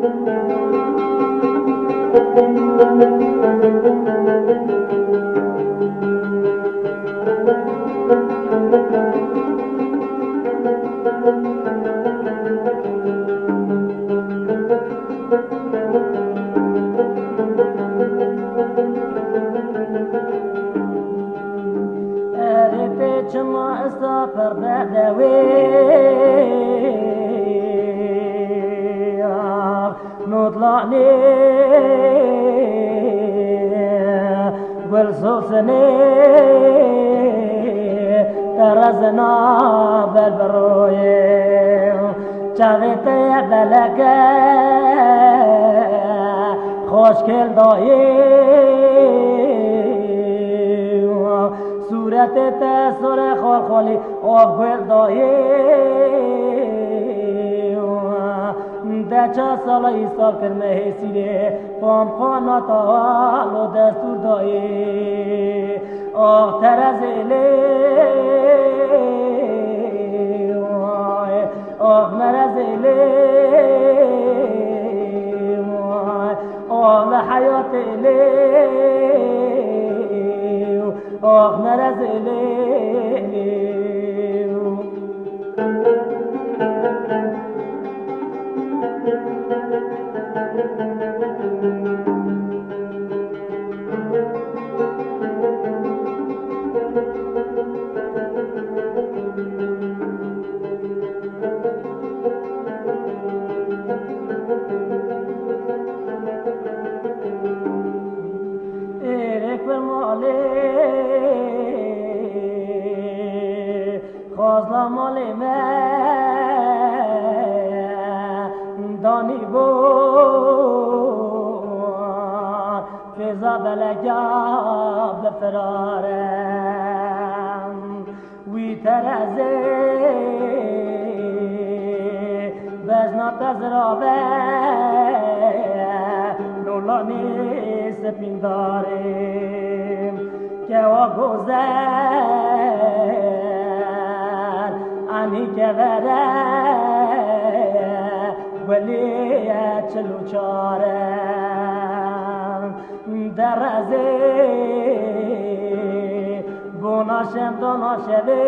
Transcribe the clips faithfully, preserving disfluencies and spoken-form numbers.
Erê tê çima esta perde dewê, notlanê gul sosinê, te rezina ber bi royê. Çavê te ye beleke, xoşkêl dayê. Sûretê te sore xolxolî, of gul dayê. De çar sala îsal kir me hêsîrê, pampa natawa lo destûr dayê. Ax terezê lê, ax merezê lê, ax li heyatê lê, ax merezê lê. Êrek bi malê, xwazla malê me danî bû, fêza belekya bi firare. Wî terezê bejna te zirave, lolanê spîndarê. Kewa gozel, anî kevere, welê ye çil û çare. Derezê bona şev dana şevê,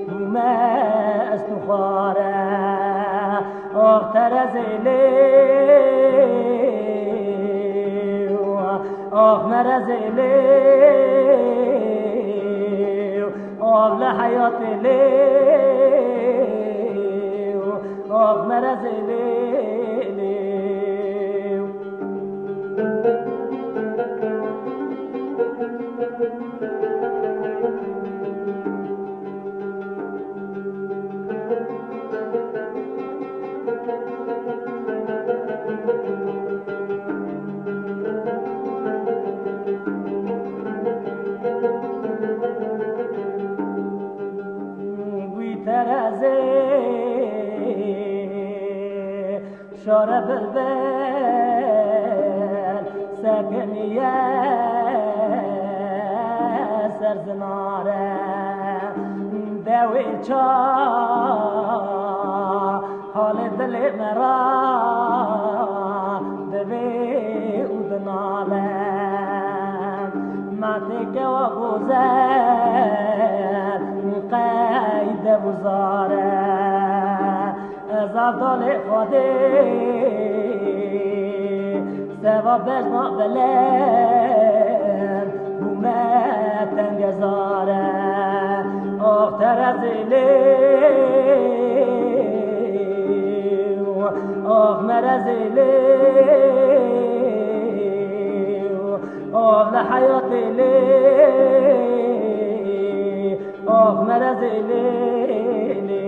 bûme ez tu xware. Ax terezê lê, ax merezê lê, ax li heyatê lê, ax merezê lê. Wî terezê şare bilbil sekiniye ser zinare. Dewê ça halê dilê me ra divê û dinale. Ma têkewa gozel qey dev û zare. Ez avdalê Xwedê, seva bejna belend, bûme tengezare. Ax terezê lê, ax merezê lê, ax li heyatê lê, ax merezê lê, lê.